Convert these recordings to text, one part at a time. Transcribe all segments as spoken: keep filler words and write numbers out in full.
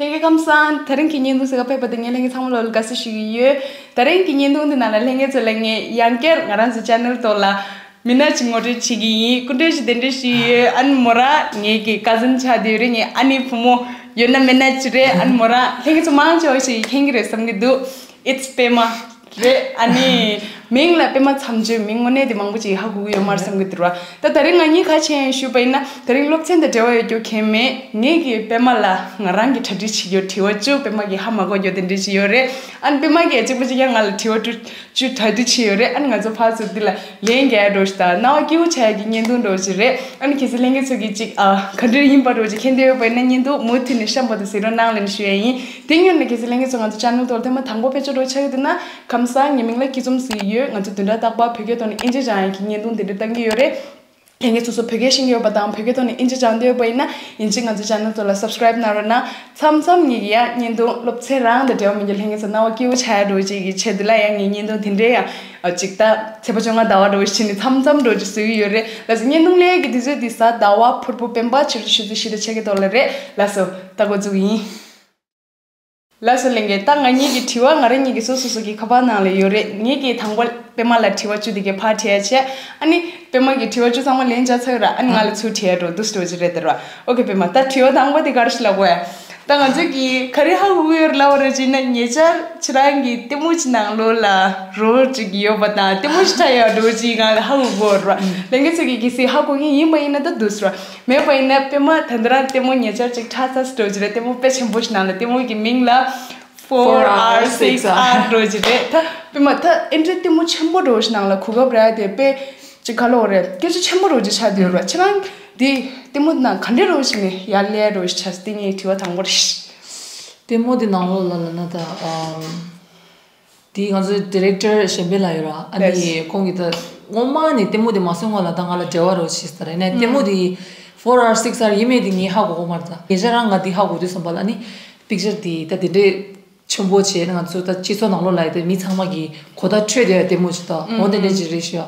ལྷན་རྒྱས་ཁམས་བཟང་། དེ་རིང་གི་བརྙན་ཐུང་གཟིགས་ག་ཕེབས་པ་དེ་ངས་ལྷན་རྒྱས་ཚང་མ་ལོ་ལ་དགའ་བསུ་ཞུ་གི་ཡོད། དེ་རིང་གི་བརྙན་ཐུང་འདི་ནང་ལ་ལྷན་རྒྱས་ཚོ་ལ་ངས་ཡང་བསྐྱར་ང་རང་ཚོའི་ཆེ་ནལ་ཐོག་ལ་མི་སྣ་ཅིག་ངོ་སྤྲོད་བྱེད་ཀྱི་ཡིན། སྐུ་མགྲོན་ཞིག་གདན་འདྲེན་ཞུས་ཡོད། ཨ་ནི་མོ་རང་ངེད་ཀྱི་ཀ་ཟིན་ཆགས་བསྡད་ཡོད་རེད། ངའི་ཨ་ནེའི་བུ་མོ་ཡོད་ན་མེད་ན་ཅིག་རེད། ཨ་ནི་མོ་རང་ལྷན་རྒྱས་ཚོ་མང་ཆེ་བ་ཞིག་མཁྱེན་གྱི་རེད་བསམ་གྱི་འདུག It's པད་མ་རེད། ཨ་ནི་མིང་ལ་པད་མ་མཚམས་གཅོད། མིང་དངོས་གནས་དེ་མང་པོ་ཅིག་ཧ་གོ་གི་ཡོད་མ་རེད་བསམ་གྱི་འདུག་ར། ད་ད་རིང་ང་གཉིས་ག་བྱས་ཡིན་ཞུས་པ་ཡིན་ན། ད་རིང་སློབ་ཚན་དང་འབྲེལ་བ་ཡོད་རྒྱུ་གང་མེད། ངེད་ཀྱིས་པད་མ་ལ་ང་རང་གི་གྲ་སྒྲིག་བྱེད་རྒྱུ་དྲི་བ་བཅུ། པད་མ་གིས་ཧ་མ་གོ་རྒྱུ་དེ་འདྲ་ཞིག་ཡོད་རེད། ཨ་ནི་པད་མ་གིས་གཅིག་པ་གཅིག་རྐྱང་ང་ལ་དྲི་བ་བཅུ་བཅུ་གྲ་སྒྲིག་བྱས་ཡོད་རེད། ཨ་ནི་ང་ཚོ་ཕར་ཚུར་འདི་ལ་ལན་རྒྱག་ཡ་འགྲོ་ཞིག་དང་། རྣ་བ་སྐྱིད་པོ་ཆགས་ཡ་གི་བརྙན་ཐུང་འགྲོ་ཞིག་རེད། ཨ་ནི་གལ་སྲིད་ལྷན་རྒྱས་ཚོ་གིས་ཅིག་ཨ་ག་འདྲ་ཡིན་པ་འགྲོ་ཅིག་མཁྱེན་འདོད་ཡོད་པ་ཡིན་ན་བརྙན་ཐུང་མུ་མཐུད་ནས་གཤམ་བར་དུ་གཟིགས་རོགས་གནང་ལབ་ནས་ཞུ་ཡ་ཡིན། དེ་སྔོན་ལ་གལ་སྲིད་ལྷན་རྒྱས་ཚོ་ང་ཚོ་ཆེ་ནལ་ཐོག་ཐེངས་མ་དང་པོ་ཕེབས་ཆོག་འགྲོ་ཆགས་ཡོད་འདུག་ན། ཁམས་བཟང་། ངའི་མིང་ལ་སྐྱིད་འཛོམས་ཟེར་གྱི་ཡོད། ང་ཚོ་བདུན་ཕྲག་རྟག་པར་བོད་སྐད་ཐོག་ནས་དབྱིན་ཇི་སྦྱང་ཡག་གི་བརྙན་ཐུང་དེ་འདྲ་བཏང་གི་ཡོད་རེད། ལྷན་རྒྱས་ཚོ་ཚོ་བོད་སྐད་ཤེས་ཀྱི་ཡོད་པ་དང་བོད་སྐད་ཐོག་ནས་དབྱིན་ཇི་སྦྱང་འདོད་ཡོད་པ་ཡིན་ན། ཡིན་གཅིག་ང་ཚོའི་ཆེ་ནལ་ཐོག་ལ་སབ་སི་ཀ་རེབ་གནང་རོགས་གནང་། མཚམས་མཚམས་ངེད་ཀྱི་ཡང་བརྙན་ཐུང་སློབ་ཚན་རང་དང་འབྲེལ་བ་མེད་རྒྱུ་ལྷན་རྒྱས་ཚོ་རྣ་བ་སྐྱིད་པོ་ཆགས་ཡ་འགྲོ་ཅིག་གི་ཆེད་དུ་ལ་ཡང་ངས་བརྙན་ཐུང་དེ་འདྲའི་ཡང་ཨ་ཅིག་ད་ཚེས་པ་བཅོ་ལྔ་ཟླ་བ་འགྲོ་བཞིན་ནས་མཚམས་མཚམས་འགྲོ་ཅིག་བཟོ་གི་ཡོད་རེད། ལགས་སོ། བརྙན་ཐུང་ལས་ཀྱི་དུས་ཚོད་འདི་གཟའ་ཟླ་བ་ཕུར་བུ་སྤེན་པ་ཕྱི་དྲོ་ཆུ་ཚོད་བཞི་དང་ཕྱེད་ཀའི་ཐོག་ལ་རེད། ལགས་སོ། ད་འགོ་འཛུགས་ཡིན། ལགས་སོ་ལྷན་རྒྱས། ད་ང་གཉིས་ཀྱི་དྲི་བ་ང་རང་གཉིས་ཀྱི་སོ་སོ་སོ་གི་ཁ་པར་ནང་ལ་ཡོད་རེད། ངེད་ཀྱིས་དང་པོ་པད་མ་ལ་དྲི་བ་བཅུ་དེ་གའི་ཕར་དྲི་ཡ་བྱས། ཨ་ནི་པད་མ་གིས་དྲི་བ་བཅུ་ཚང་མ་ལན་རྒྱག་ཚར་ཡོད་ར། ཨ་ནི་ང་ལ་ཚུར་དྲི་ཡ་འགྲོ་འདུག་སེ་འགྲོ་གི་རེད་དེ་ར། ཨོ་ཁེ་པད་མ། ད་དྲི་བ་དང་པོ་དེ་ག་རེ་ཞིག་ལབ་དགོས་ཡ། ད་ང་ཚོས་ཀྱིས་ག་རེ་ཧ་གོ་གི་ཡོད་རེད་ལབ་པ་རེད་ཅེ་ན། ཉེ་ཆར་ཁྱེད་རང་གི་ལྟད་མོ་ཅིག་ནང་ལོགས་ལ་རོལ་ཅིག་ཡོད་པ་དང་ལྟད་མོ་ཞིག་འཁྲབ་ཡོད་འགྲོ་ཅིག་ང་ལ་ཧ་གོ་གི་ཡོད་ར། ལྷན་རྒྱས་ཚོ་གིས་གལ་སྲིད་ཧ་གོ་མཁན་ཡིན་པ་ཡིན་ན་ད་འདུག་སེ་ར། མེད་པ་ཡིན་ན་པད་མ་ད་ལྟ་རང་ལྟད་མོ་ཉེ་ཆར་ཅིག་འཁྲབ་ཚར་སེ་འགྲོ་གི་རེད། ལྟད་མོ་དཔེ་ཆེན་པོ་ཞིག་ནང་ལ། ལྟད་མོ་གི་མིང་ལ་Four R Six R འགྲོ་གི་རེད། ད་པད་མ་ད་ཨེ་འདྲའི་ལྟད་མོ་ཆེན་པོ་འགྲོ་ཞིག་ནང་ལ་གོ་སྐབས་རག་དེ་དཔེ་ཅིག་ག་ལབ་དགོས་རེད། སྐད་ཆ་ཆེན་པོ་འགྲོ་ཅིག་ཆགས་བསྡད་ཡོད་རེད། ཁྱེད་རང་འདི་ལྟད་མོ་ནང་ག་འདྲའི་འགྲོ་ཞིག་ནས་ཡར་སླེབས་འགྲོ་ཞིག་ཆགས་སེ། དེ་ངའི་དྲི་བ་དང་པོ་རེད། ལྟད་མོ་འདི་ནང་ལོགས་ལ་ལབ་ན་ད་ཨམ། དེ་ང་ཚོའི་ཌི་རེག་ཊར་གཞན་ཕན་ལགས་ཡོད་ར། ཨ་ནི་ལགས། ཁོང་གིས་ད་སྔོན་མ་ནས་ལྟད་མོ་དེ་མ་བཟོས་སྔོན་ལ་ད་ང་ལ་འབྲེལ་བ་རོགས་བྱེད་ཟེར་ར། ཡིན་ནའི་ལྟད་མོ་དེ་Four R Six R ཡིན་མིན་དེ་ངས་ཧ་གོ་གི་མ་རེད། ད་ཉེ་ཆར་རང་ང་དེ་ཧ་གོ་དུས་ཙམ་པ་ལ་ཨ་ནི་པིག་ཅར་དེ་ད་དེ་འདྲའི་ཆེན་པོ་བྱས་ནས་ང་ཚོ་ད་སྤྱི་ཚོགས་ནང་ལོགས་ལ་ཡོད་དེ་མི་ཚང་མ་གི་གོ་བརྡ་འཕྲོད་བསྡད་ཡ་ལྟད་མོ་ཞིག་ད་འོ་དེ་འདྲ་ཅིག་རེད་ཤག་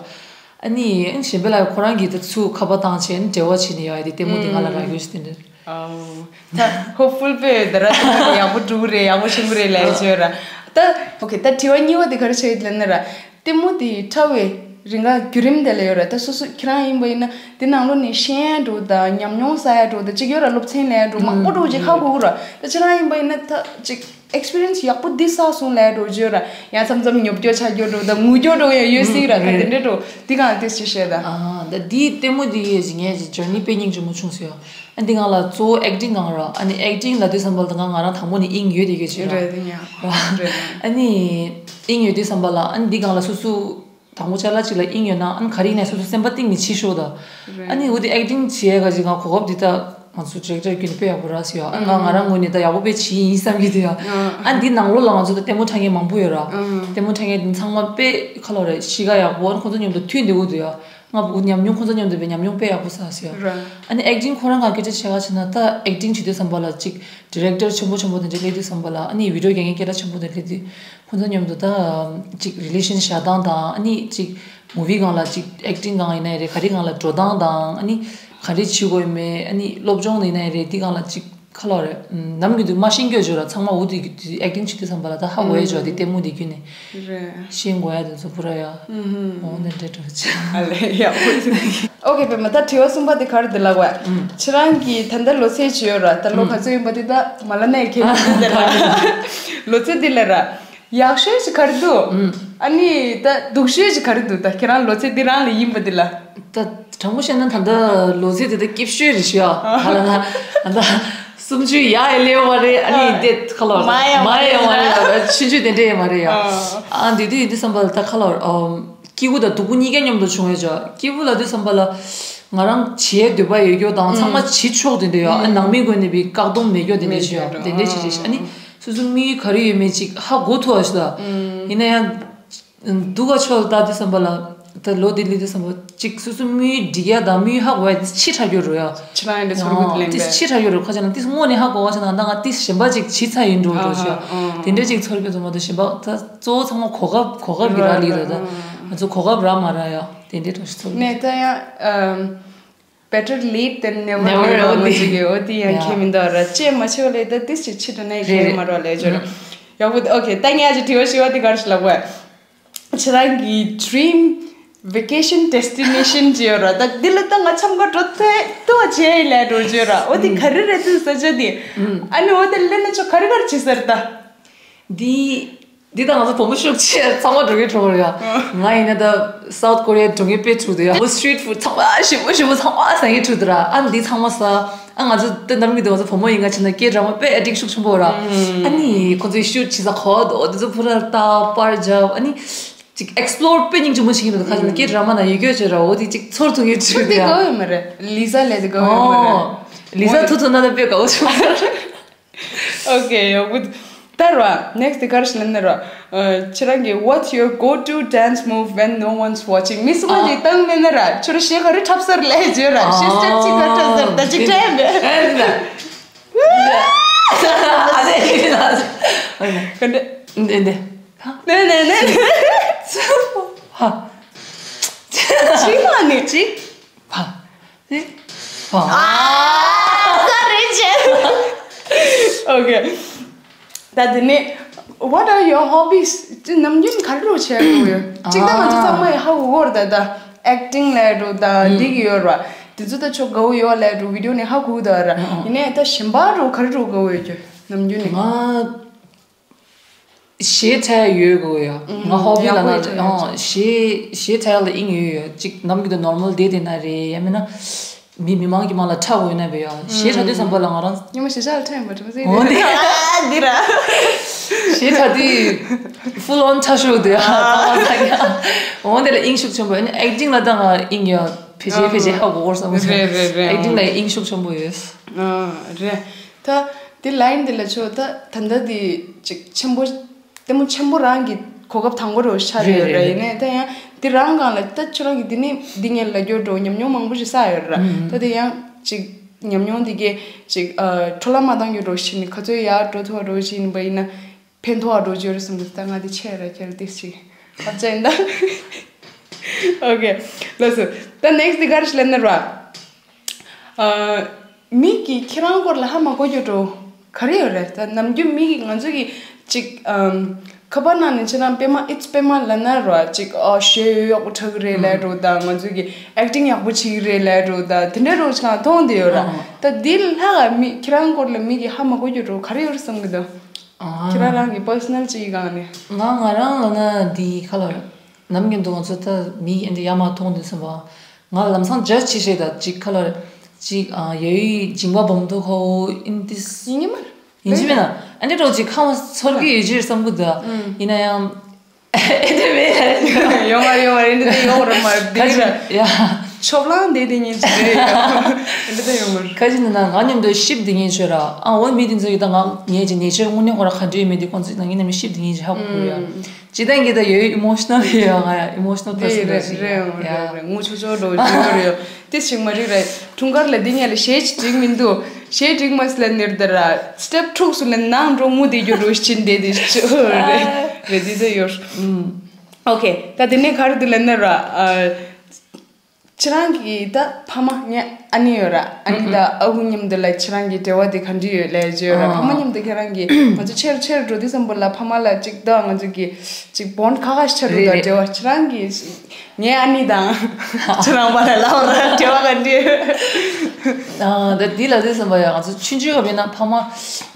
ཨ་ནི་གཞན་ཕན་ལགས་ཁོ་རང་གིས་ད་ཚུར་ཁ་པར་བཏང་བྱས་ནས་འབྲེལ་བ་བྱས་ནས་ཡོད་ཡ་དེ་ལྟད་མོ་དེ་ང་ལ་རག་ཡོད་ཞིག་དེ་འདྲ། ཨོ། ད་ཧོབ་ཕུལ་པས་ད་ར་ལྟད་མོ་དེ་ཡག་པོ་འགྲུབ་རེད། ཡག་པོ་ཆེན་པོ་རེད་ལབ་ཡ་ཅིག་ཡོད་ར། ད་ཨོ་ཁེ། ད་དྲི་བ་གཉིས་པ་དེ་ག་རེ་ཆགས་ཡོད་ལབ་ན་ར། ལྟད་མོ་དེ་འཁྲབ་པའི་རིང་ག་བརྒྱུད་རིམ་དེ་ལ་ཡོད་ར། ད་སོ་སོ་ཁྱེད་རང་ཡིན་པ་ཡིན་ན་དེ་ནང་ལོགས་ནས་ཤེས་ཡ་འགྲོ་དང་ཉམས་མྱོང་བསགས་ཡ་འགྲོ་དང་ཅིག་ཡོད་ར། སློབ་ཚན་ལེན་ཡ་འགྲོ་མང་པོ་འགྲོ་ཅིག་ཧ་གོ་གི་ར། ད་ཁྱེད་རང་ཡིན་པ་ཡིན་ན་ད་ཅིག་ཨེག་སི་པི་རི་ཡན་སི་ཡག་པོ་འདི་བསགས་སོང་ལབ་ཡ་འགྲོ་ཅིག་ཡོད་ར། ཡང་མཚམས་མཚམས་ཉོབ་སྐྱོ་ཆགས་རྒྱུ་འགྲོ་དང་ངུ་རྒྱུ་འགྲོ་ཡང་ཡོད་སྲིད་ར། ད་དེ་འདྲ་འགྲོ་འདི་གང་ཏོག་ཙམ་བཤད་ད། ཨ་ད་འདི་ལྟད་མོ་འདི་ཡོད་ཅིག་ངས་ཅིག་ཇར་ནི་དཔེ་སྙིང་རྗེ་མོ་བྱུང་སོང་ཡ། ཨ་འདི་ང་ལ་གཙོ་བོ་ཨེག་ཊིང་གང་ར། ཨ་ནི་ཨེག་ཊིང་ལབ་དུས་ཙམ་པ་ལ་ད་ང་ང་རང་དང་པོ་ནས་དབྱིངས་ཡོད་དེ་གས་བྱེད་ར། རེད་དེ་ཡང་རེད། ཨ་ནི་དབྱིངས་ཡོད་དུས་ཙམ་པ་ལ་ཨ་ནི་འདི་སྒང་ལ་སོ་སོ་དང་པོ་ཅ་ལག་ཅིག་ལ་དབྱིངས་ཡོད་ན་ཨ་ནི་ག་རེ་ཡིན་ན་སོ་སོ་སེམས་པ་གཏིང་ནས་བྱེད་ཤོག་ད། རེད། ཨ་ནི་འོ་དེ་ཨེག་ཊིང་བྱེད་ཡ་ག་ཅིག་ང་གོ་སྐབས་འདི་ད་ང་ཚོ་ཌི་རེག་ཊར་བརྒྱུད་ནས་དཔེ་ཡག་པོ་རག་སོང་ཡ། ཨ་ང་ང་རང་ངོས་ནས་ད་ཡག་པོ་དཔེ་བྱེད་ཡིན་བསམ་གྱི་འདུག་ཡ། ཨ་འདི་ནང་ལོགས་ལ་ང་ཚོ་ད་ལྟད་མོ་འཁྲབ་མཁན་མང་པོ་ཡོད་ར། ལྟད་མོ་འཁྲབ་མཁན་དེ་ཚང་མ་དཔེ་ཁ་ལོ་རེད། གཤིས་ཀ་ཡག་པོ། ཨ་ནི་ཁོང་ཚོ་མཉམ་དུ་མཐུན་བསྡད་དགོས་འདུག་ཡ། ང་བུ་ཉམས་མྱོང་ཁོང་ཚོ་མཉམ་དུ་བའི་ཉམས་མྱོང་དཔེ་ཡག་པོ་བསགས་སོང་ཡ། ར། ཨ་ནི་ཨེག་ཊིང་ཁོ་རང་ག་སྐད་ཆ་བཤད་ག་ཕྱིན་ན་ད་ཨེག་ཊིང་བྱེད་དུས་ཙམ་པ་ལ་ཅིག་ཌི་རེག་ཊར་ཆེན་པོ་ཆེན་པོ་དེ་འདྲ་སླེབས་དུས་ཙམ་པ་ལ་ཨ་ནི་བི་ཌི་ཡོ་རྒྱག་མཁན་སྐད་གྲགས་ཆེན་པོ་དེ་སླེབས་དུས་ཁོང་ཚོ་མཉམ་དུ་ད་ཅིག་རི་ལེ་ཤན་བཞག་སྟངས་དང་ཨ་ནི་ཅིག་མུ་བི་སྒང་ལ་ཅིག་ཨེག་ཊིང་སྒང་ཡིན་ན་རེད། ག་རེ་སྒང་ལ་འགྲོ་སྟངས་དང་ཨ་ནི་ག་རེ་བྱེད་དགོས་ཡོད་མེད། ཨ་ནི་སློབ་སྦྱོང་ཡིན་ན་རེད། འདི་སྒང་ལ་ཅིག་ཁ་ལོ་རེད། ནམ་རྒྱུན་དུ་མ་ཤེས་རྒྱུ་བརྗོད་ར། ཚང་མ་འུ་དུས་ཀྱི་དུས་ཨེག་ཊིང་བྱེད་དུས་ཙམ་པ་ལ་ད་ཧ་གོ་ཡ་བརྗོད་དེ་ལྟད་མོ་འདི་བརྒྱུད་ནས་རེད། ཤེས་དགོས་ཡ་དེ་ཚོ་པུ་ར་ཡ། ཨོ་ནི་འདྲ་འགྲོ་ཆ། ཨ་ལེ་ཡག་པོ་ཞིག་ཨོ་ཁེ་པད་མ། ད་དྲི་བ་གསུམ་པ་དེ་ག་རེ་འདི་ལབ་དགོས། ཁྱེད་རང་གིས་ད་ལྟ་ལོ་ཚད་ཅིག་ཡོད་ར། ད་ལོ་ག་ཚོད་ཡིན་པ་དེ་ད་མ་ལ་ནས་ཁེ་པད་དེ་ལ་ལོ་ཚད་དེ་ལ་ར། ཡག་ཤོས་ཅིག་ག་རེ་འདུག་ཨ་ནི་ད་སྡུག་ཤོས་ཅིག་ག་རེ་འདུག་ད་ཁྱེད་རང་ལོ་ཚད་འདི་རང་ལ་ཡིན་པ་འདི་ལ། ད་དྲང་པོ་བཤད་ན་ད་ལྟ་ལོ་ཚད་དེ་ད་སྐྱིད་ཤོས་རེད་ཤག་ད་ལ་ན་ད་སུམ་ཅུ་ཡར་ཡང་སླེབས་པ་རེད། ཨ་ནི་དེ་ཁ་ལོ་མར་ཡང་མར་ཡང་མ་རེད། ཆུང་ཆུང་དེ་འདྲས་ཡང་མ་རེད་ཡ། ཨ་འདི་དུས་ཡིན་དུས་ཙམ་པ་ལ་ད་ཁ་ལོ་སྐྱིད་པོ་དང་སྡུག་པོ་གཉིས་ཀ་མཉམ་དུ་བྱུང་ཡོད་ཅག་སྐྱིད་པོ་ལབ་དུས་ཙམ་པ་ལ་ང་རང་བྱེད་འདོད་པ་ཡོད་རྒྱུ་དང་ཚང་མ་བྱེད་ཆོག་དེ་འདྲས་ཡ། ཨ་ནང་མི་ཀུན་ནས་བི་བཀག་སྡོམ་མེད་རྒྱུ་དེ་འདྲས་ཤག་དེ་འདྲས་བྱེད་རེད་ཤག་ཨ་ནི། སོ་སོའི་དམིགས་ཡུལ་ག་རེ་ཡོད་མེད་ཅིག་ཧ་གོ་ཐུབ་པ་ཞིག་ད། ཡིན་ན་ཡང་། སྡུག་ག་ཕྱོགས་ལ་ལྟ་དུས་ཙམ་པ་ལ། ད་ལོ་དེ་སླེབས་དུས་ཙམ་པ་ཅིག་སོ་སོའི་དམིགས་ཡུལ་འགྲིག་ཡ་དང་དམིགས་ཡུལ་ཧ་གོ་ཡ་དེ་ཕྱི་དྲགས་ཡོད་རུ་ཡ། ཕྱི་ལ་ཡིན་དེ་ཚོར་གོ་དེ་ལེན་དེ་པས། ཕྱི་དྲགས་ཡོད་རུ་ཁ་ཅིག་ན་དེ་དངོས་གནས་ཧ་གོ་བ་ཞིག་ན་ད་ང་དེ་གཞན་པ་ཅིག་བྱེད་ཚར་ཡིན་འགྲོ་འགྲོ་ཞིག་ཡ། དེ་འདྲ་ཅིག་ཚོར་གི་ཚོར་མ་གཏོགས་གཞན་པ་ད་གཙོ་བོ་ཚང་མ་གོ་སྐབས་གོ་སྐབས་ཀྱི་རག་ལས་ཀྱི་རེད་ད། ང་ཚོ་གོ་སྐབས་རག་མ་རག་ཡ་དེ་འདྲའི་འགྲོ་ཞིག་ཚོར་གི་ནས་ད་ཡང་། better late than never Never ཡོད་པ་འོ་དེ། ཅིག་གི་འོ་དེ་ཡང་Yeah. ཁྱད་མི་འདུག་ར། ཅེས་མ་བྱས་པ་ལས་ད་ཏིས་ཅིག་ཕྱི་དྲོ་ནས་རེད་ཁྱེར་རེད། མ་རོགས་ལས་བྱོས་ར། ཡག་པོ་འདུག་ཨོ་ཁེ། ད་ངས་ཨ་ཅེ་དྲི་བ་ཞུ་བ་དེ་ག་རེ་ཞིག་ལབ་དགོས། ཁྱེད་རང་གི་dream vacation destination ཅིག་ཡོད་ར། ད་འདི་ལ་ད་ང་འཚམས་ཀ་འགྲོ་ཐུབ་ཐུབ་བྱས་ཡིན་ལས་འགྲོ་བརྗོད་ར། འོ་དེ་ག་རེ་རེད་ཚུལ་ས་ཆ་དེ། ཨ་ནི་འོ་དེ་ལས་ན་ཆོ་ག་རེ་ག་རེ་བྱེད་ས་རེད་ད། འདི། འདི་ད་ང་ཚོ་བུ་མོ་ཤུགས་ཆེ་ཚང་མ་འགྲོ་གི་འགྲོ་གི་ཡ། ང་ཡིན་ན་ད་South Korea འགྲོ་གི་དཔེ་འཁྲུག་འདུག་ཡ། བུ་street food ཚང་མ་ཞིམ་པོ་ཞིམ་པོ་ཚང་མ་ཟ་གི་འཁྲུག་འདུག་ར། ཨ་འདི་ཚང་མ་ཟ། ཨ་ང་ཚོ་ད་ནམ་རྒྱུན་དུ་ང་ཚོ་བུ་མོ་ཡིན་ང་ཕྱིན་ན་སྐད་གྲགས་མ་དཔེ་addict ཤུགས་ཆེན་པོ་ར། ཨ་ནི་ཁོ་ཚོའི་shoot བྱེད་ས་གོ་འདུག་འདི་ཚོ་ཕུ་ར་ལྟ་པར་རྒྱབ། ཨ་ནི་ཅིག་explore དཔེ་སྙིང་རྗེ་མོ་བྱེད་ཀྱི་འདུག་ཁ་ཅིག་ན་སྐད་གྲགས་མ་ན་ཡི་གེ་བྱེད་ར། འོ་དེ་ཅིག་ཚོར་ཐུབ་ཀྱི་འཁྲུག་འདུག་ཡ། དེ་དགའ་བོ་ཡོད་མ་རེད། ལི་ཟ་ལས་དེ་དགའ་བོ་ཡོད་མ་རེད། ཨོ། ལི་ཟ་ཐུ་ཐུ་ན་ད་དཔེ་དགའ་བོ་བྱུང་། Okay, ཡག་པོ་འདུག་ད་ར་next དེ་ག་རེ་ཞིག་ལབ་ན་ར། ཁྱེད་རང་གི what's your go to dance move when no one's watching? མི་སུ་མ་ཞིག་བཏང་མེད་ན་ར། ཁྱོད་ར་གཞས་ག་རེ་འཁྲབ་ས་རེད་ལབ་བརྗོད་ར། གཞས་སྐྱག་གཅིག་ག་འཁྲབ་ས་རེད་ད་ཅིག་དྲན་མེད། ཨ་ནི་ད། ཨ་ནི་ད། ག་འདྲ། འདི་འདི། ནེ་ནེ་ནེ། ཧ། ཅི་མ་ནི་ཅི། ཕ། ཨ། ཧ། ཨ། ཀ་རེ་ཅེ། Okay. ད་དེ་ནས། What are your hobbies? ཅི་ནམ་རྒྱུན་ག་རེ་རོ་བྱེད་དགོས་ཡོད། གཅིག་ད་ང་ཚོ་ཚང་མ་ཡི་ཧ་གོ་གོ་ར་ད་ད། Acting ལས་རོ་ད་འདི་གི་ཡོད་ར། དེ་ཚོ་ད་ཆོ་དགའ་བོ་ཡོད་ལས་རོ་video ནས་ཧ་གོ་ད་ར། ཡིན་ནའི་ད་གཞན་པ་རོ་ག་རེ་རོ་དགའ་བོ་ཡོད་རྒྱུ་ནམ་རྒྱུན་ནས། ང་གཞས་འཁྲབ་ཡོད་དགོས་ཡ། ང་hobby ལ་ན་ཡག་པོ་ཡོད་ཡ། གཞས་གཞས་འཁྲབ་ཡ་ལ་དབྱིངས་ཡོད་ཡ། གཅིག་ནམ་རྒྱུན་དུ་normal day དེ་ན་རེད་ཡ་མིན་ན། མི་མི་མང་གི་མང་ལ་འཁྲབ་འོས་ན་བས་ཡ། གཞས་འཁྲབ་དུས་ཙམ་པ་ལ་ང་རང་། ཉི་མ་གཞས་ཆགས་ལ་འཁྲབ་ཡིན་པ་དྲི་མ་ཟིན་འོ་རེད། འདི་ར། གཞས་འཁྲབ་དུས་full on འཁྲབ་ཤོག་དུས་ཡ། ཚང་མ་ཚང་ཡ། འོ་དེ་ལ་དབྱིངས་ཤུགས་ཆེན་པོ་ཨ་ནི་acting ལ་ད་ང་དབྱིངས་ཡ། ཕལ་ཆེར་ཕལ་ཆེར་ཧ་གོ་གོ་བསམ་གོ་རེད་རེད་རེད། Acting ལ་དབྱིངས་ཤུགས་ཆེན་པོ་ཡོད། ཨ་རེད། ད་དེ་line དེ་ལ་ཆོ་ད་ད་ལྟ་དེ་ཅིག་ཆེན་པོ། ལྟད་མོ་ཆེན་པོ་རང་གི་གོ་སྐབས་དང་པོ་རུ་ཤར་རེད་ཡོད་རེད་རེད། ཡིན་ནའི་ད་ཡང་དེ་རང་སྒང་ལ་ད་ཁྱོད་རང་གི་འདི་ནི་འདི་ངས་ལ་རྒྱོ་འགྲོ་ཉམས་མྱོང་མང་པོ་ཞིག་བསགས་ཡོད་ར། ད་དེ་ཡང་ཅིག་ཉམས་མྱོང་འདི་གས་ཅིག་ཨ་འཕྲོ་བརླག་མ་བཏང་རྒྱུ་འགྲོ་ཞིག་ནི་ག་ཚོད་ཡར་འགྲོ་ཐུབ་པ་འགྲོ་ཞིག་ཡིན་པ་ཡིན་ན་ཕན་ཐོགས་འགྲོ་རྒྱུ་རེད་བསམ་གི། ད་ང་དེ་ཆེ་ར་ཁྱེར་ཏིག་ཅིག་ཁ་ཅན་ད། Okay. ལགས་སོ། ད་next དེ་ག་རེ་ཞིག་ལབ་ན་ར། ཨ། མི་གིས་ཁྱེད་རང་སྐོར་ལ་ཧ་མ་གོ་རྒྱུ་འགྲོ་ག་རེ་ཡོད་རེད། ད་ནམ་རྒྱུན་མི་གིས་ང་ཚོ་གི་ཅིག་ཨམ། ཁ་པར་ནང་ནས་ཁྱེད་རང་པད་མ་it's པད་མ་ལབ་ན་ར་ཅིག་ཨ་གཞས་ཡོད་ཡག་པོ་འཁྲབ་གི་རེད་ལབ་འགྲོ། ད་ང་ཚོ་གི་acting ཡག་པོ་བྱེད་ཀྱི་རེད་ལབ་འགྲོ། ད་དེ་འདྲ་རོ་ཅིག་ལ་མཐོང་བསྡད་ཡོད་ར། ད་འདི་ལྷག་ག་མི་ཁྱེད་རང་སྐོར་ལ་མི་གིས་ཧ་མ་གོ་རྒྱུ་འགྲོ་ག་རེ་ཡོད་རེད་བསམ་གི་འདུག་ཨ། ཁྱེད་རང་རང་གི་personal ཅིག་གི་སྒང་ནས། ང་ང་རང་ལབ་ན་འདི་ཁ་ལ་ནམ་རྒྱུན་དུ་ང་ཚོ་ད་མི་ཨེ་འདྲ་ཡ་མ་མཐོང་དུས་ཙམ་པ། ང་ལམ་སང་judge བྱེད་ཤེས་ད་ཅིག་ཁ་ལ་ཅིག་ཨ་ཡ་ཡུའི་སྦྱིན་པ་སྦོམ་དུ་ཁོ་ཨིན་ཏིས། ཡིན་གྱི་མ་རེད། ཡིན་གྱི་མེད་ན་ཨ་འདྲ་འགྲོ་ཅིག་ཁ་མ་ཚོར་གི་ཡོད་ཅིག་བསམ་གི་འདུག་ཡིན་ན་ཡང་ཨེ་འདྲ་མེད་ཡོང་བ་ཡོང་བ་ཨེ་འདྲ་དེ་ཡོང་ར་མ་རེད་དེ་ར། ཡ། ཆོབ་ལང་དེ་དེ་ཉིན་ཅིག་རེད་ཡ། ཨེ་འདྲ་དེ་ཡོང་མ་རེད། ཁ་ཅིག་ནི་ན་ང་མཉམ་དུ་ཤིབ་དེ་ཉིན་ཆོས་ར། ཨ་འོ་མི་དེ་ཚོ་ཡི་ད་ང་ངས་ཅིག་ནེ་ཅར་དངོས་གནས་ཁོ་ར་ག་འདྲ་ཡོད་མེད་དེ་ཁོང་ཚོ་ནང་ངེད་རྣམས་ཤིབ་དེ་ཉིན་ཅིག་ཧ་གོ་ཡ། ཅི་ལྟར་གྱི་ད་ཡོད་emotional ཡོད་ང་ཡ་emotional རེད་person རེད་རེད་ཞིག་རེད་ཡ། རེད་རེད། ངུ་ཆོག་ཆོག་འགྲོ་ཆོག་ཡོད་རེད་ཡ། དེ་ཞིག་མ་རིག་རེད། འཁྲུངས་སྐར་ལ་འདི་ངས་ལ་གཞས་ཅིག་སྒྲིག་མི་འདུག་གཞས་སྒྲིག་མ་སི་ལ་ནེར་ད་ར་step དྲུག་སུ་ལ་ནང་འགྲོ་ངུ་དེ་རྒྱུ་རུ་ཕྱིན་དེ་དེ་ཆོ་རེད་རེད། འདི་ད་ཡོད། Okay. ད་དེ་ནས་ག་རེ་འདུག་ལབ་ན་ར། ཁྱེད་རང་གི་ད་ཕ་མ་ངའི་ཨ་ནེ་ཡོད་ར། ཨ་ནེ་དང་ཨ་ཁུ་མཉམ་དུ་ལ་ཁྱེད་རང་གི་འབྲེལ་བ་དེ་ག་འདྲ་ཡོད་ལབ་བརྗོད་ར། ཨ། ཕ་མ་མཉམ་དུ་ཁྱེད་རང་གི་ང་ཚོ་ཆེར་ཆེར་འགྲོ་དུས་ཙམ་པོ་ལ་ཕ་མ་ལ་ཅིག་ད་ང་ཚོ་གི་ཅིག་bond ག་ག་ཆགས་འདུག་ད། རེད་རེད། འབྲེལ་བ་ཁྱེད་རང་གི་ངའི་ཨ་ནེ་དང་ཁྱེད་རང་བར་ལ་ལབ་ར་འབྲེལ་བ་ག་འདྲ་ཡོད། ཨ། ད་འདི་ལ་དུས་ཙམ་པ་ཡ་ང་ཚོ་ཆུང་ཆུང་བ་ཡིན་ན་ཕ་མ་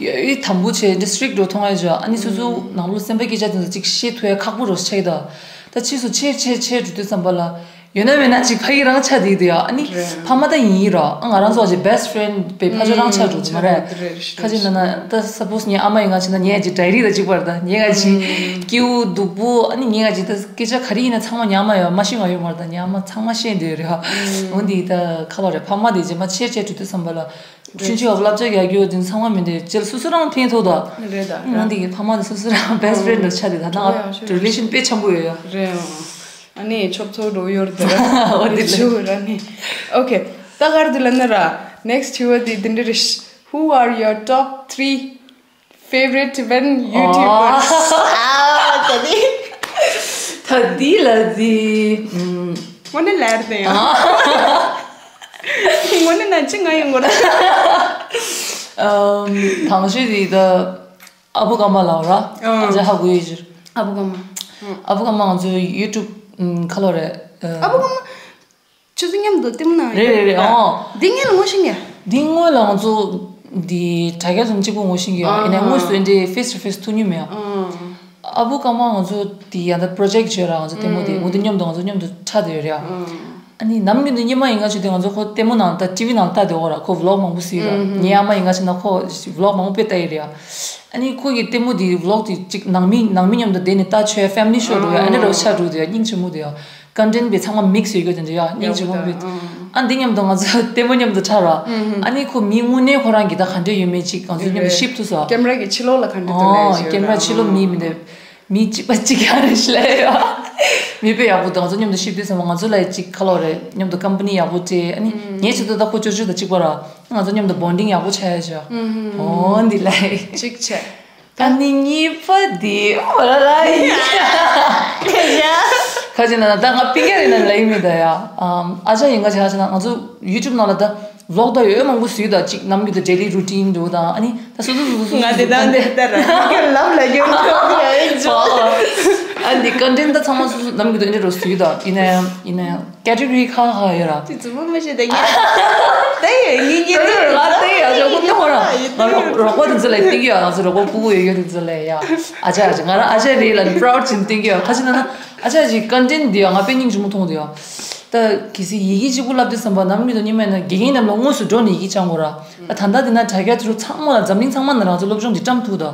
ཡོད་དམ་པོ་བྱས་འདི་strict འགྲོ་མཐོང་ཡ་བྱ། ཨ་ནི་སོ་སོ་ནང་ལོ་སེམས་པའི་སྐད་ཆ་དེ་ཚོ་ཅིག་བཤད་ཐུབ་ཡ་ཁག་པོ་རུ་ཆགས་ཀྱི་འདུག་ད་ཕྱིས་སུ་ཆེ་ཆེ་ཆེ་འགྲོ་དུས་ཙམ་པ་ལ་ཡོད་ན་མེད་ན་ཅིག་ཕ་གི་རང་ཆགས་བསྡད་ཀྱི་འདུག་ཡ། ཨ་ནི་རེད། ཕ་མ་ད་ཡིན་ཡིན་ར། ཨ་ང་རང་ཚོ་ཅིག་best friend བའི་ཕ་ཆོས་རང་ཆགས་འགྲོ་གི་མ་རེད། རེད་རེད། ཁ་ཅིག་ན་ན་ད་suppose ངའི་ཨ་མ་ཡིན་ང་བྱས་ན་ངས་ཅིག་diary ད་ཅིག་པར་ད་ངས་ང་ཅིག་སྐྱིད་པོ་སྡུག་པོ་ཨ་ནི་ངས་ང་ཅིག་ད་སྐད་ཆ་ག་རེ་ཡིན་ན་ཚང་མ་ངའི་ཨ་མ་ཡོད་མ་ཤེས་ང་ཡོད་མ་རེད། ད་ངའི་ཨ་མ་ཚང་མ་ཤེས་འདོད་རེད། འོ་འདི་ད་ཁ་ལོ་རེད། ཕ་མ་དེ་རྗེས་མ་ཆེར་ཆེར་འགྲོ་དུས་ཙམ་པ་ལ་ཆུང་ཆུང་བ་བསླབ་བྱ་རྒྱག་རྒྱུ་དེ་ཚང་མ་མི་འདུག་ཅེས་སོ་སོ་རང་ཕན་ཐོགས་ད། རེད་ད། འོ་འདི་གི་ཕ་མ་དེ་སོ་སོ་རང་best friend ད་ཆགས་དེ་ད་ད་ང་relation དཔེ་འཆམ་པོ་ཡོད་ཡ། རེད། ཨ་ནི་ཆོབ་ཚོ་འགྲོ་ཡོད་རེད་ད། འོ་འདི་ལ་ཆུ་ར་ནི། Okay. ད་གར་དུ་ལ་ན་ར། Next དྲི་བ་དེ་འདི་འདྲ་རེད། Who are your top three favorite Tibetan YouTubers? ཨ། ད་དེ། ད་དེ་ལ་དེ། ཨུམ། ངོ་ནས་ལར་དེ་ཡང་། དངོས་གནས་ན་ཅི་ང་ཡོང་གོ་ར། ཨམ། དང་ཤོས་དེ་ད་ཨ་བུ་ཀརྨ་ལགས་ར། ཨང་། ཨ་ཅག་ཧ་གོ་ཡོད་ཅིར། ཨ་བུ་ཀརྨ། ཨ་བུ་ཀརྨ་ང་ཚོའི་ཡུ་ཊུབ་ཁ་ལོ་རེད། ཨ་བུ་ཀརྨ། ཆུ་ཚོད་མཉམ་དུ་ལྟད་མོ་ནང་རེད་རེད་རེད། ཨོ། འདི་སྔོན་ལ་ངོ་ཤེས་ངེ། འདི་སྔོན་ལ་ང་ཚོ་འདི་དྲ་རྒྱ་ཚོ་གཅིག་པུ་ངོ་ཤེས་ངེ། ཨ་ནི་དངོས་སུ་འདི་ཕེས་ཊུ་ཕེས་ཐུག་མྱོང་མེད། ཨ་བུ་ཀརྨ་ང་ཚོ་འདི་ཡང་ད་པྲོ་ཇེཀ་བྱོས་ར། ང་ཚོ་ལྟད་མོ་འདི་འོ་འདི་མཉམ་དུ་ང་ཚོ་མཉམ་དུ་འཁྲབ་བསྡད་ཡོད་རེད། ཨ་ནི་ནམ་རྒྱུན་དུ་སྔོན་མ་ཡིན་ང་ཆུ་དེ་ང་ཚོ་ཁོ་ལྟད་མོ་ནང་ད་ཊི་ཝི་ནང་ལྟ་བསྡད་ཡོད་ར། ཁོ་ཝི་ལོག་མང་པོ་གཟིགས་ར། ངའི་ཨ་མ་ཡིན་ང་ཆ་ན་ཁོ་ཝི་ལོག་མང་པོ་དཔེ་ལྟ་ཡི་རེད། ཨ་ནི་ཁོ་གི་ལྟད་མོ་འདི་ཝི་ལོག་འདི་གཅིག་ནང་མི་ནང་མི་མཉམ་དུ་བསྡད་ནས་ལྟ་ཆོག་ཡ་ཕེ་མི་ལི་ཤོ་འགྲོ་ཡ་ཨ་ནི་རོ་ཤ་འགྲོ་འདུག་ཡ། སྙིང་རྗེ་མོ་འདུག་ཡ། ཀོན་ཊེན་ཊི་བི་ཚང་མ་མིག་སི་ཡོད་རྒྱུ་དེ་འདྲ་ཡ། སྙིང་རྗེ་མོ་བི། ཨ་འདི་མཉམ་དུ་ང་ཚོ་ལྟད་མོ་མཉམ་དུ་འཁྲབ་ར། ཨ་ནི་ཁོ་མི་དངོས་གནས་ཁོ་རང་གི་ད་ག་འདྲ་ཡོད་མེད་ཅིག་ང་ཚོ་མཉམ་དུ་ཤེབ་ཐུབ་སོང་། ཀེམ་ར་གི་ཕྱི་ལོགས་ལ་ག་འདྲ་འདུག་ལབ་ཀེམ་ར་ཕྱི་ལོགས་མི་མི་འདུག་མི་གཅིག་པ་གཅིག་ཡང་རེ་ཞིག་ལས་ཡོད། མི་དཔེ་ཡག་པོ་འདུག་ང་ཚོ་མཉམ་དུ་ཤེབ་ཐུབ་སོང་། ང་ཚོ་ལ་གཅིག་ཁ་ལོ་རེ་མཉམ་དུ་ཀམ་པ་ནི་ཡག་པོ་སྤྲད། ཨ་ནི་ངའི་ཆེད་དུ་ད་ཁོ་ཅོ་ཅོ་དང་གཅིག་པ་ར། ང་ཚོ་མཉམ་དུ་བོན་ཌིང་ཡག་པོ་ཆགས་ཡ་ཆོག་ཨོ་འདི་ལ་གཅིག་བྱས། ཨ་ནི་གཉིས་པ་དེ་ཨོ་ལ་ལ་ཡིན། ཁ་ཅིག་ན་ད་ང་པིང་ཀ་རེ་ན་ལ་ཡིན་མི་ད་ཡ། ཨ་ཅག་ཡིན་ང་ཆ་ཆ་ན་ང་ཚོ་ཡུ་ཊུབ་ནང་ལ་ད་ཝི་ལོག་ད་ཡོད་མང་པོ་བཟོས་ད་ཅིག་ནམ་རྒྱུན་དུ་ཌེ་ལི་རུ་ཊིན་འགྲོ་དང་ཨ་ནི་ད་སོ་སོ་སོ་སོ་སོ་ང་དེ་དང་དེ་ལྟར་ལབ་ལ་རྒྱུན་ལ་ཡོད་ཨ་འདི་ཀོན་ཊེན་ཊི་ད་ཚང་མ་སོ་སོ་ནམ་རྒྱུན་དུ་འདི་འགྲོ་བཟོས་ད་ཡིན་ན་ཡང་ཡིན་ན་ཡང་། ཀེ་ཊི་གོ་རི་ཁག་ཁག་ཡོད་ར། དེ་རྫུན་མ་མ་བཤད་ད་ངས། ད་ཡོད་ངས་ངས་དེ་ང་ལྟ་ཡ་ཅག་ཀུན་ནས་ཧོ་ར། ང་རོགས་རོགས་པ་དེ་ཚོ་ལ་སྟོན་གྱི་ཡོད། ང་ཚོ་རོགས་པ་ཕྲུ་གུ་ཡོད་ཡོད་དེ་ཚོ་ལ་ཡ། ཨ་ཅག་ཨ་ཅག་ང་རང་ཨ་ཅག་རེད་ལ་པ་རའུ་ཌི་བྱས་ནས་སྟོན་གྱི་ཡོད། ཁ་ཅིག་ན་ན་ཨ་ཅག་ཅིག་ཀོན་ཊེན་ཊི་འདི་ཡ་ང་དཔེ་སྙིང་རྗེ་མོ་མཐོང་འདུག་ཡ། ད་གལ་སྲིད་ཡི་གེ་གཅིག་པུ་བསླབ་དུས་ཙམ་པ་ནམ་རྒྱུན་དུ་སྔོན་མ་ཡིན་ན་དགེ་རྒན་རྣམས་ལ་དངོས་སུ་འགྲོ་ནས་ཡི་གེ་སྦྱང་དགོས་ར། ད་ད་ལྟ་འདི་ན་དྲ་རྒྱ་དེ་ཚོ་ཚང་མ་ལ་འཛམ་གླིང་ཚང་མ་ན་རང་ཚོ་སློབ་སྦྱོང་འདི་བཀྲམ་ཐུབ་ད།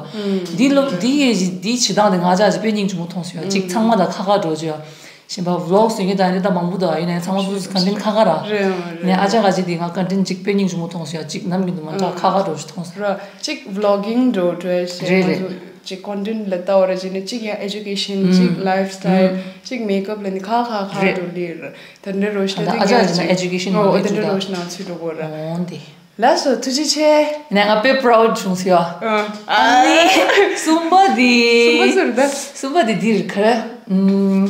འདི་སློབ་འདི་ཡི་འདི་བྱེད་སྟངས་དེ་ང་ཅག་ཅིག་དཔེ་སྙིང་རྗེ་མོ་མཐོང་སོང་ཡ། ཅིག་ཚང་མ་ད་ཁ་ཁ་འགྲོ་བྱོས་ཡ། གཞན་པ་ཝི་ལོག་བཟོ་མཁན་དང་ཨ་ནི་ད་མང་པོ་འདུག་ཡིན་ནའི་ཚང་མ་སོ་སོ་ཀོན་ཊེན་ཊི་ཁག་ཁག་ར། རེད་ཡང་རེད། ནས་ཨ་ཅག་ག་ཅིག་དེ་ང་ཀོན་ཊེན་ཊི་གཅིག་དཔེ་སྙིང་རྗེ་མོ་མཐོང་སོང་ཡ། གཅིག་ནམ་རྒྱུན་དུ་མ་འདྲ་ཁག་ཁག་འགྲོ་ཞིག་མཐོང་སོང་། ར་གཅིག་ཝི་ལོག་གིང་འགྲོ་འགྲོ་ཞེས་རེད་རེད། ང་ཚོ་གཅིག་ཀོན་ཊེན་ཊི་ལ་ལྟ་བ་ར་བྱས་ནས་གཅིག་ཡང་ཨེ་ཇུ་ཀེ་ཤན་གཅིག་ལའིཕ་སི་ཊལ་གཅིག་མེག་ཨབ་ལ་ནི་ཁག་ཁག་ཁག་རེད། འགྲོ་ལེ་ར། དེ་འདྲ་རོ་ཞིག་ད་ཨ་ཅག་ག་ཅིག་ན་ཨེ་ཇུ་ཀེ་ཤན་ཨོ་ཡོད་དེ་འདྲ་རོ་ཞིག་ནང་ཚུད་འགྲོ་གོ་ར། འོང་དེ། ལགས་སོ་ཐུགས་རྗེ་ཆེ། ནས་ང་དཔེ་པ་རའུ་ཌི་བྱུང་སོང་ཡ། ཨ་ནི་གསུམ་པ་དེ། གསུམ་པ་ཟེར་ད། གསུམ་པ་དེ་འདི་རེད་ག་རེ། ཨམ།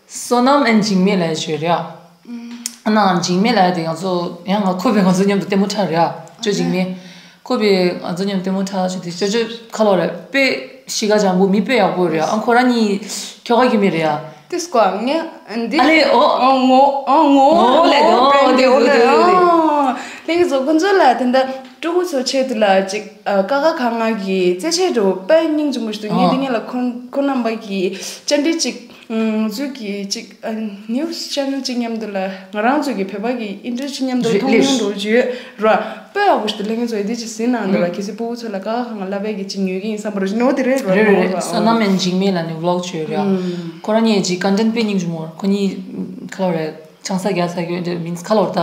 བསོད་ནམས་ཨན་འཇིགས་མེད་ལ་ཞོལ་རེད་ཨ། ཨ་ན་འཇིགས་མེད་ལ་དེ་ང་ཚོ་ཡང་ང་ཁོ་པས་ང་ཚོ་མཉམ་དུ་ལྟད་མོ་འཁྲབ་རེད་ཨ། ཅོ་འཇིགས་མེད། ཁོ་པས་ང་ཚོ་མཉམ་ལྟད་མོ་འཁྲབ་ཞུ་དེ་ཅོ་ཅོ་ཁ་ལོ་རེད་དཔེ་གཤིས་ཀ་འཇམ་པོ་མི་དཔེ་ཡག་པོ་རེད་ཨ། ཁོ་རང་གཉིས་ཁྱོ་ག་གི་མི་རེད་ཨ། ཏིས་ཀོ་ངས་འདི་ཨ་ལེ་ཨོ། ཨོ་ངོ་ཨོ་ངོ་ངོ་ལེ་ངོ་ཨོ་པྲེང་ཏེ་ཨོ་ལེ་ཨོ་ལེ་ཨོ། ལྷན་རྒྱས་ཚོ་ཁོང་ཚོ་ལ་དེ་འདྲ་ཕྲུ་གུ་ཚོ་ཆེད་དུ་ལ་ཅིག་ཨ་ཀ་ཁ་ག་ང་གི་རྩེད་ཆས་འགྲོ་དཔེ་སྙིང་རྗེ་མོ་ཞིག་འདུག་ངས་འདི་ངས་ལ་ཁོང་ཁོང་རྣམ་པ་གི་བཅར་འདྲི་ཅིག་ཨུམ་ཚུལ་གྱི་ཅིག་ཨ་ནིའུ་སི་ཆེ་ནལ་ཅིག་མཉམ་དུ་ལ་ང་རང་ཚོ་གི་བོད་པ་གི་ཨིན་ཊར་ཅིག་མཉམ་དུ་རེད་མཐོང་མྱོང་འགྲོ་རྒྱུ་ཡོད་ར། དཔེ་ཡག་པོ་ཞིག་འདུག་ལྷན་རྒྱས་ཚོ་ཡི་འདི་ཅིག་ཟིན་གནང་འདུག་ར། གལ་སྲིད་ཕྲུ་གུ་ཚོ་ལ་ཀ་ཁ་ག་ང་བསླབ་པའི་གི་ཅིག་ཉོས་ཀྱི་ཡིན་བསམ་པ་ར་ཞིག་ནོ་དེ་རེད་ར། རེད་རེད་རེད། བསོད་ནམས་ཨན་འཇིགས་མེད་ལ་ནི་ཝི་ལོག་བྱོས་ར། ཁོ་རང་གཉིས་ཀྱི་ཀོན་ཊེན་ཊི་དཔེ་སྙིང་རྗེ་མོ་ཁོ་གཉིས་ཁ་ལོ་རེད་ཆང་ས་རྒྱག་ས་གི་འདྲ་མིན་ཁ་ལོ་རེད་ད།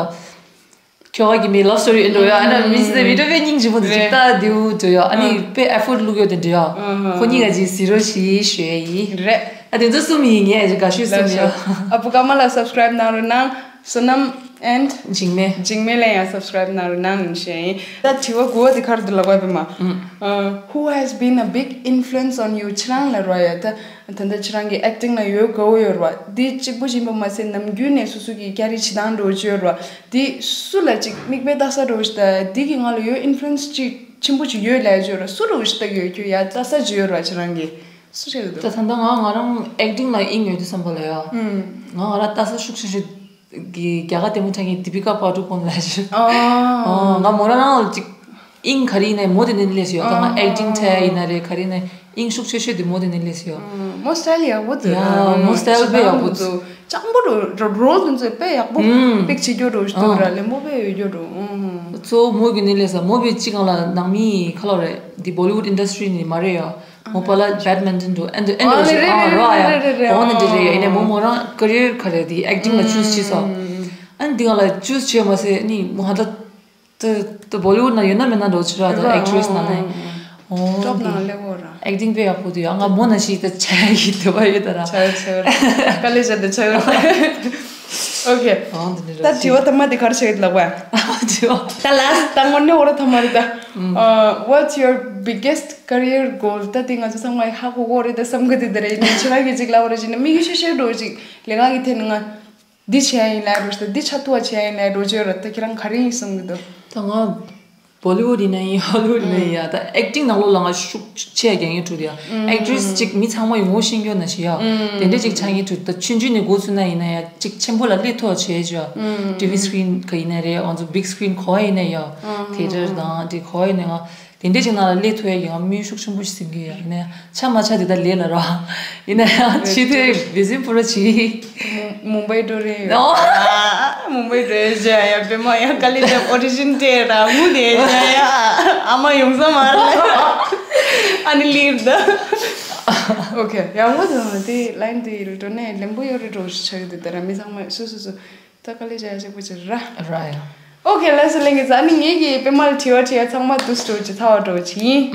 ཁྱོ་ག་གི་མི་ལབ་སི་ཊོ་རི་ཨེ་འགྲོ་ཡ་ཨ་ན་མི་སི་བི་ཌིའོ་དཔེ་སྙིང་རྗེ་པོ་འདུག་ཅིག་ལྟ་དེའུ་འགྲོ་ཡ་ཨ་ནི་དཔེ་ཨེ་ཕོར་ཌི་བླུག་ཡོད་དེ་འདྲ་ཡ། ཁོ་གཉིས་ཀ་ཅིག་གཟིགས་རོགས་ཞེས་ཞུ་ཡ་ཡིན། རེད། ཨ་དེ་ཚོ་གསུམ་ཡིན་ངས་ཅིག་དགའ་ཤོས་གསུམ་ཡོད། ཨ་བུ་ཀརྨ་ལ་སབ་སི་ཀ་རའིབ་གནང་རོགས་གནང་། བསོད་ནམས་ཨེན་ཌི་འཇིགས་མེད། འཇིགས་མེད་ལ་ཡང་སབ་སི་ཀ་རའིབ་གནང་རོགས་གནང་ཞུ་ཡ་ཡིན། ད་དྲི་བ་དགུ་བ་དེ་ག་རེ་འདུག་ལབ་པ་པད་མ། Who has been a big influence on you ཁྱེད་རང་ལ་རོ་ཡ་ད། ད་ལྟ་ཁྱེད་རང་གི་ཨེག་ཊིང་ལ་ཡོད་དགའ་བོ་ཡོད་རེད་བ། འདི་གཅིག་པུ་ཡིན་པ་མ་ཟད་ནམ་རྒྱུན་ནས་སོ་སོ་གི་སྐྱ་རིས་བྱེད་སྟངས་འགྲོ་བཅོས་རེད་བ། འདི་སུ་ལ་ཅིག་མིག་དཔེ་ལྟ་ས་འགྲོ་ཞིག་ད་འདི་གི་ང་ལ་ཡོད་ཨིན་ཕུ་ལུ་ཨེན་སི་ཅིག་ཆེན་པོ་ཅིག་ཡོད་ལབ་བཅོས་རེད། སུ་འགྲོ་ཞིག་ལྟ་གི་ཡོད་ཁྱོད་ཡ་ལྟ་ས་ཅིག་ཡོད་རེད་བ་ཁྱེད་རང་གི་སུ་ཆགས་ཀྱི་འདུག་ད་ད་ལྟ་ང་ང་རང་ཨེག་ཊིང་ལ་དབྱིངས་ཡོད་དུས་ཙམ་པ་ལ་ཡ། ང་ང་རང་ལྟ་ས་ཤུགས་ཆེ་ཤོས་གི་རྒྱ་གར་ལྟད་མོ་འཁྲབ་མཁན་དི་པི་ཀ་པ་ཌུ་ཀོན་ལབ་བཅོས། ང་མོ་རང་རང་ལ་ཅིག་དབྱིངས་ག་རེ་ཡིན་ནའི་མོ་དེ་ནས་སླེབས་ཡོད། ད་ང་ཨེག་ཊིང་འཁྲབ་ཡིན་ན་རེད་ག་རེ་ཡིན་ནའི་དབྱིངས་ཤུགས་ཆེ་ཤོས་དེ་མོ་དེ་ནས་སླེབས་ཡོད། མོ་སི་ཊལ་ཡག་པོ་འདུག་ཡ་མོ་སི་ཊལ་དཔེ་ཡག་པོ་འདུག་སྤྱང་པོ་རོ་རོལ་དེ་ཚོ་དཔེ་ཡག་པོ་པིག་བྱེད་རྒྱུ་རོ་ཞིག་འདུག་ར། ལེན་པོ་དཔེ་ཡོད་རྒྱུ་རོ། གཙོ་བོ་མོ་གི་ནས་སླེབས་ས་མོ་བས་ཅི་གང་ལ་ནང་མི་ཁ་ལོ་རེད་འདི་བོ་ལི་ཝུཌ་ཨིན་ཌ་སི་ཊི་རི་ནས་མ་རེད་ཡ། མོ་པ་ལ་བེ་ཌི་མིན་ཊོན་འགྲོ་ཨེ་འདྲ་ཨེ་འདྲ་ཞིག་ཨ་རོ་ཡ། འོ་ནི་འདི་རེད་ཡ། ཡིན་ནའི་མོ་མོ་རང་ཀེ་རི་ཡར་ག་རེ་འདི་ཨེག་ཊིང་ལ་ཅུ་སི་བྱས་སོ། ཨ་ནི་འདི་གང་ལ་ཅུ་སི་བྱས་མ་ཟད་ནི་མོ་ཧ་ད། ད་ད་བོ་ལི་ཝུཌ་ན་ཡོད་ན་མེད་ན་འགྲོ་ཆེ་ར་ད་ཨེག་ཊི་རེ་སི་ན་ནས། ཨོ་ཊོབ་ནང་སླེབས་འོ་ར། ཨེག་ཊིང་དཔེ་ཡག་པོ་འདུག་ཡ། ང་མོ་ན་ཞིག་ད་ཆ་ཡི་དེ་བ་ཡོད་ད་ར། ཆ་ཆ་ར། དཀའ་ལས་བྱས་ད་ཆ་ཡོད། ཨོ་ཁེ། ཨོ་འདི་འདྲ་ད་དྲི་བ་ཐ་མ་དེ་ག་རེ་བྱེད་ལབ་པ། དྲི་བ། ད་ལ་ད་དངོས་གནས་འོ་ར་ཐ་མ་རེད་ད། What's your biggest career goal? ད་དེ་ང་ཚོ་ཚང་མ་ཧ་གོ་གོ་རེད་ད་བསམ་གི་དེ་ད་རེད་ནས་ཆེ་བ་གི་ཅིག་ལབ་པ་རེད་ཅིག་ན་མི་གི་ཤེས་ཤེས་འགྲོ་ཅིག་ལས་ཀ་གི་ཐད་ནས་ང་། འདི་བྱས་ཡིན་ལབ་འགྲོ་ཤི། ད་འདི་ཆ་ཐུ་བ་བྱས་ཡིན་ལབ་འགྲོ་བྱོས་ར། ད་ཁྱེད་རང་ག་རེ་ཡིན་གསུང་གི་འདུག་ད་ང་བོ་ལི་ཝུཌ་ཡིན་ན་ཡིན། ཧོ་ལི་ཝུཌ་ཡིན་ན་ཡིན་ཡ། ད་ཨེག་ཊིང་ནང་ལོགས་ལ་ང་ཤུགས་ཆེ་རྒྱག་མཁན་འགྲོ་དེ་ཡ། ཨེག་ཊི་རེ་སི་ཅིག་མི་ཚང་མ་ཡོང་ངོ་ཤེས་རྒྱུ་ན་ཞིག་ཡ། དེ་འདྲ་ཅིག་ཆགས་མཁན་འགྲོ། ད་ཆུང་ཆུང་ནས་འགོ་ཚུགས་ན་ཡིན་ན་ཡ། ཅིག་ཆེན་པོ་ལ་སླེབས་ཐུབ་བྱས་བྱས། ཊི་ཝི་སི་ཀི་རིན་ག་ཡིན་ན་རེད། ང་ཚོ་བིག་སི་ཀི་རིན་ག་བ་ཡིན་ན་ཡ། ཐེ་ཊར་དང་དེ་ག་བ་ཡིན་ན་ཡ། དེ་འདྲས་ཅིག་ནང་ལ་སླེབས་ཐུབ་ཡ་གི་ང་དམིགས་ཡུལ་ཤུགས་ཆེན་པོ་ཞིག་འཛིན་གི་ཡོད། ཡིན་ན་ཡང་ཆ་མ་ཆ་དེ་ད་ལས་ལ་རོ། ཡིན་ན་ཡང་ཕྱི་དོན་བི་ཟིན་པུ་ར་ཅིག་མུམ་བའི་འགྲོ་རེད། ཨོ། མུམ་བའི་འགྲོ་ཡ་བྱ་ཡ། པད་མ་ཡ་དཀའ་ལས་བརྒྱབ། ཨོ་ཌི་ཤན་སྤྲད་ར་མུ་དེ་བྱ་ཡ། ཨ་མ་ཡོང་ས་མ་རེད། ཨ་ནི་ལིབ་ད། ཨོ་ཁེ། ཡག་པོ་འདུག་དེ་ལའིན་དེ་ཡིན་འགྲོ་ནས་ལེན་པོ་ཡོད་རེད་འགྲོ་ཞིག་ཆགས་ཡོད་དེ། ད་ར་མི་ཚང་མ་སུ་སུ་སུ། ད་དཀའ་ལས་བྱ་ཡ་ཞིག་པོ་ཅིག་ར། ར་ཡ། ཨོ་ཁེ། ལགས་སོ་ལྷན་རྒྱས་ཚོ། ཨ་ནི་ངེད་ཀྱི་པད་མ་ལ་དྲི་བ་དྲི་ཡ་ཚང་མ་དུས་སུ་འགྲོ་ཅིག་ཚར་བ་འགྲོ་ཅིག་ཡིན།